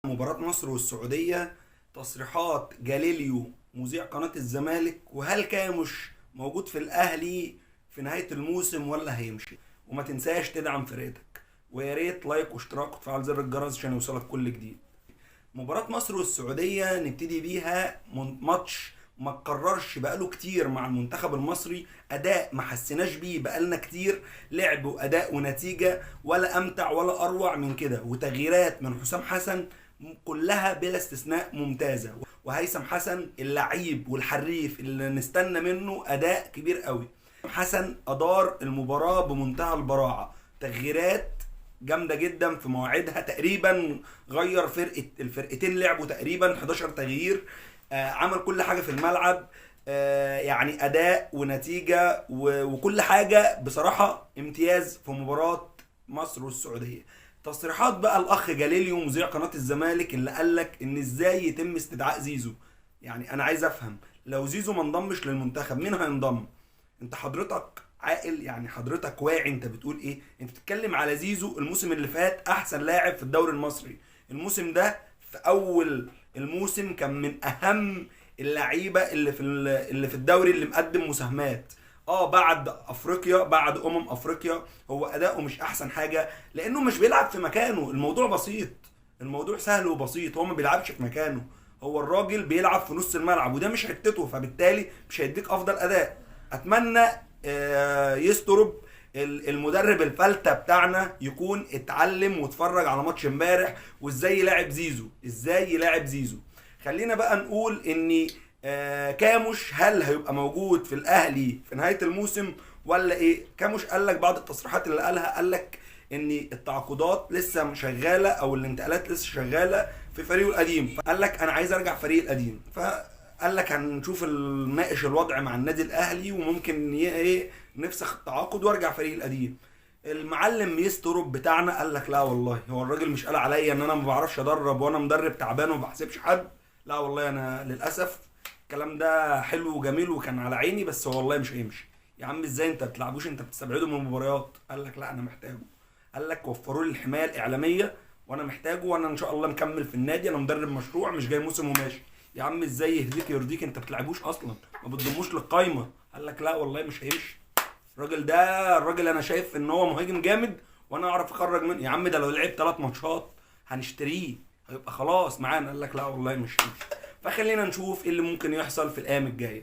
مباراة مصر والسعودية، تصريحات جاليليو مذيع قناة الزمالك، وهل كاموش موجود في الأهلي في نهاية الموسم ولا هيمشي؟ وما تنساش تدعم فرقتك، ويا ريت like واشتراك وتفعل زر الجرس عشان يوصلك كل جديد. مباراة مصر والسعودية نبتدي بيها، ماتش ما اتكررش بقاله كتير مع المنتخب المصري، اداء ما حسيناش بيه بقالنا كتير، لعب واداء ونتيجة ولا امتع ولا اروع من كده، وتغييرات من حسام حسن كلها بلا استثناء ممتازة، وهيثم حسن اللعيب والحريف اللي نستنى منه اداء كبير قوي. حسن ادار المباراة بمنتهى البراعه، تغييرات جامدة جدا في مواعيدها، تقريبا غير فرقه، الفرقتين لعبوا تقريبا 11 تغيير، عمل كل حاجة في الملعب، يعني اداء ونتيجة وكل حاجة بصراحة امتياز في مباراة مصر والسعودية. تصريحات بقى الاخ جاليليو مذيع قناة الزمالك اللي قال لك ان ازاي يتم استدعاء زيزو. يعني انا عايز افهم، لو زيزو ما انضمش للمنتخب مين هينضم؟ انت حضرتك عاقل؟ يعني حضرتك واعي انت بتقول ايه؟ انت بتتكلم على زيزو الموسم اللي فات احسن لاعب في الدوري المصري، الموسم ده في اول الموسم كان من اهم اللعيبة اللي في الدوري اللي مقدم مساهمات. بعد افريقيا، بعد افريقيا هو اداؤه مش احسن حاجة لانه مش بيلعب في مكانه. الموضوع بسيط، الموضوع سهل وبسيط، هو ما بيلعبش في مكانه، هو الراجل بيلعب في نص الملعب وده مش حتته، فبالتالي مش هيديك افضل اداء. اتمنى يسترب المدرب الفلتة بتاعنا يكون اتعلم واتفرج على ماتش امبارح وازاي يلاعب زيزو، ازاي يلاعب زيزو. خلينا بقى نقول ان كاموش هل هيبقى موجود في الاهلي في نهاية الموسم ولا ايه؟ كاموش قال لك بعض التصريحات اللي قالها، قال لك ان التعاقدات لسه شغالة او الانتقالات لسه شغالة في فريقه القديم، فقال لك انا عايز ارجع فريق القديم، فقال لك هنشوف نناقش الوضع مع النادي الاهلي وممكن ايه نفسخ التعاقد وارجع فريق القديم. المعلم يستروب بتاعنا قال لك لا والله، هو الراجل مش قال عليا ان انا ما بعرفش ادرب وانا مدرب تعبان وما بحسبش حد، لا والله انا للاسف الكلام ده حلو وجميل وكان على عيني، بس هو والله مش هيمشي. يا عم ازاي انت ما بتلعبوش، انت بتستبعده من المباريات؟ قال لك لا انا محتاجه، قال لك وفروا لي الحماية الاعلامية وانا محتاجه، وانا ان شاء الله مكمل في النادي، انا مدرب مشروع مش جاي موسم وماشي. يا عم ازاي يهديك يرضيك، انت ما بتلعبوش اصلا، ما بتضموش للقايمه. قال لك لا والله مش هيمشي الراجل ده، الراجل انا شايف ان هو مهاجم جامد وانا اعرف اخرج منه. يا عم ده لو لعب 3 ماتشات هنشتريه، هيبقى خلاص معانا. قال لك لا والله مش هيمشي. فخلينا نشوف ايه اللي ممكن يحصل في الايام الجاية.